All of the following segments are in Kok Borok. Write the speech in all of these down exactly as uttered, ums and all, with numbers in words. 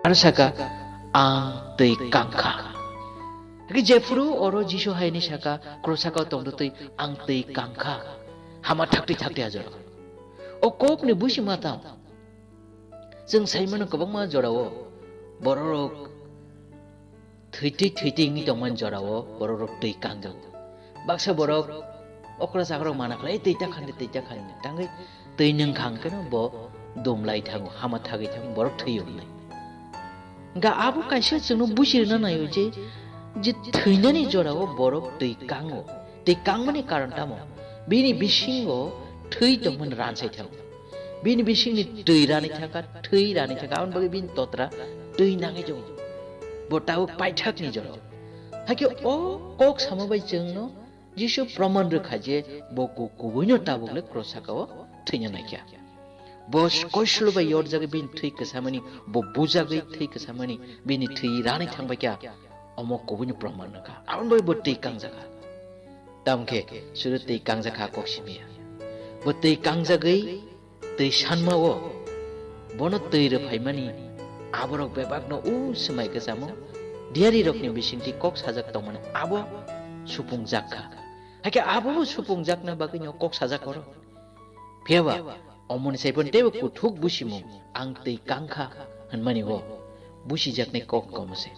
Ano saka, "Ang twi kangkha." Hake jephuru oro Jisu hai hinwi saka, "Kro saka o tongdo twi, ang twi kangkha." Hama thakti thakti ajoro. O kokni busi mata. Chwng saimano kwbangma jorao bororok thwitwi thwitwi wngwi tongmani jorao bororok twi kangjago. Baksa borok okra chakrok mana khlai, "Twi ta khan de, twi ta khan de." Tangwi twi nwng kha hwnkhe no bo dum lai thango, hama thagwi thango, borok thwi wngnai. Hwnkhe abo kaisa chwngno buchi rwna naio je, je thwinani jorao borok twi kango. Twi kangmani karon tamo? Bini bisingo thwi tongmani ransai thango. Bini bisingni twi ranwi thangkha, thwi ranwi thangkha, aboni bagwi bini totra twi nangwi tongo. Bo tabuk paithakni jorao. Hakhe o kok sama bai chwngno Jisu proman rwkha je bo ku-, kubuino tabukle kro sakao thwina naikha. Bo koislo bai yorjagwi bini thwi kwsamani, bo bujagwi thwi kwsamani, bini thwi ranwi thangbaikha, omo kubuino proman rwkha. Aboni bagwi bo twi kangjakha. Tamokhe sudu twi kangjakha kok simiya. Bo twi kangjagwi twi sanma-o bono twi rwphaimani aborok bebakno o swmai kwchamo diarirokni bisingtwi kok sajak tongmani abo supungjak kha. Hakhe abobo supungjakna bagwino kok sajak oro. Phiyaba omoni saiphano teibo kuthuk busimung, "Ang twi kangkha," hwnmani-o busijaknai kok wngkha omo se.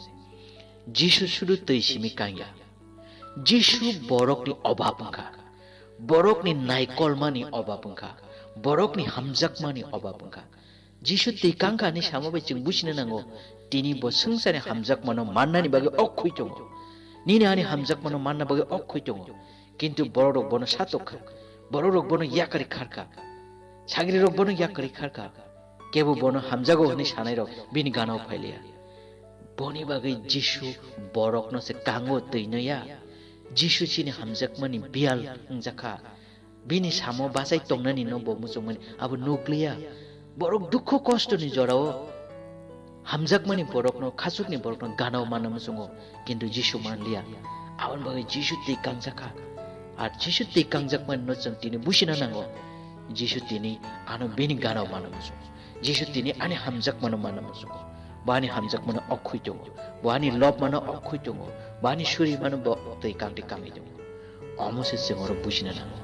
Jisu sudu twi simi kangya. Jisu borokni obab wngkha. Borokni naikolmani obab wngkha. Borokni hamjakmani obab wngkha. Jisu twi kangkha hinwi sama bai chwng buchina nango, tini bo swngcharni hamjakmano mannani bagwi okhoi tongo. Nini ani hamjakmano manna bagwi okhoi tongo. Kintu bororok bono satok kha. Bororok bono yakarwi kharkha. Sagrirok bono yakarwi kharkha. Kebo bono hamjago hwnwi sanairok bini ganao phailiya. Boni bagwi Jisu borokno se kango twi no ya. Jisu chini hamjakmani biyal wngjakha. Bini samo bachai tongnani no bo muchungmani abo nukliya. Borok dukhu kostoni jorao hamjakmani borokno, khachukni borokno ganao manna muchungo, kintu Jisu manliya. Aboni bagwi Jisu twi kangjakha. Ar Jisu twi kangjakmani no chwng tini buchina nango. Jisu tini ano bini ganao manna muchungo. Jisu tini ani hamjakmano manna muchungo. Bo ani hamjakmano okhoi tongo. Bo ani lobmano okhoi tongo. Bo ani surimano bo twi kangdi kangwi tongo. Omo se chwng oro buchina nango.